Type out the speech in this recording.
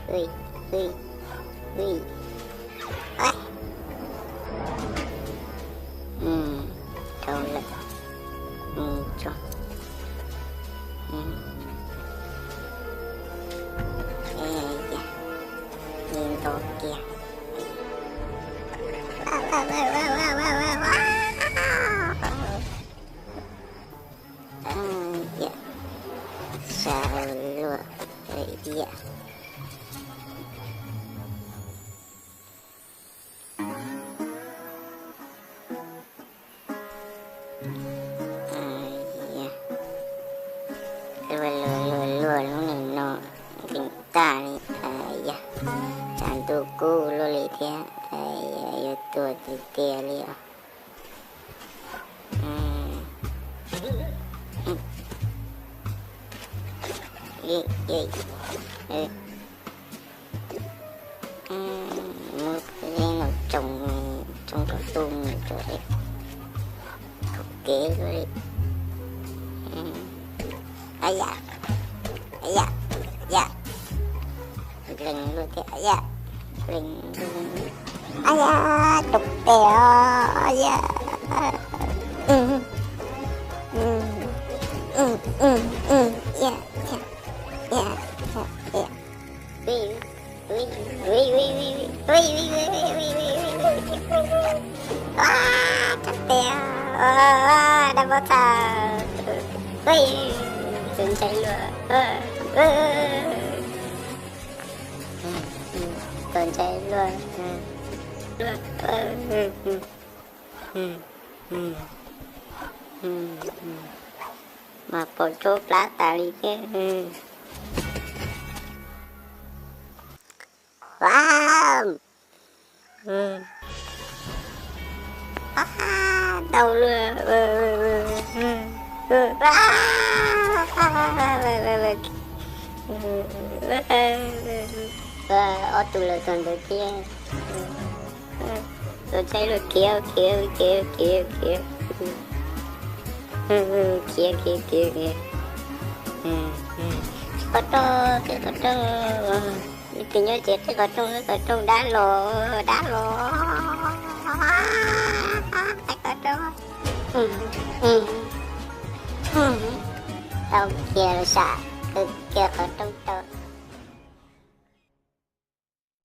Ui, ui, ui. Ai. Dhau lawm. Mus tso. Yog li ntau kiag. Sawv luag iam. Luag luag luag luag lub nim no nkees tag li. Yog tshav ntuj kub luaj li thiab, yuav tuag tiag tiag li os. Muab yeeb los tsoo, tsoo rau tus mus rau li, kaum kev luaj li. Ab yam, ab yam, yam, lees luaj thiab ab yam, lees, ab yam, rau pem os, ab yam. Ua, txog tiag, dab pob txha. Txaus ntshai luaj. Txaus ntshai luaj. Mas pom tsaub plab tas li thiab. Ua, ntau luaj. Ob tug lawm txog ntawd thiab. Txaus ntshai luaj, khiav khiav khiav khiav khiav. Khiav khiav khiav khiav. Qhov rooj, qhov rooj. Tus nyob tsev qhib qhov rooj, qhib qhov rooj, dab los, dab los. Qhib qhov rooj. Tau kiag los sam, qhib kiag qhov rooj tau.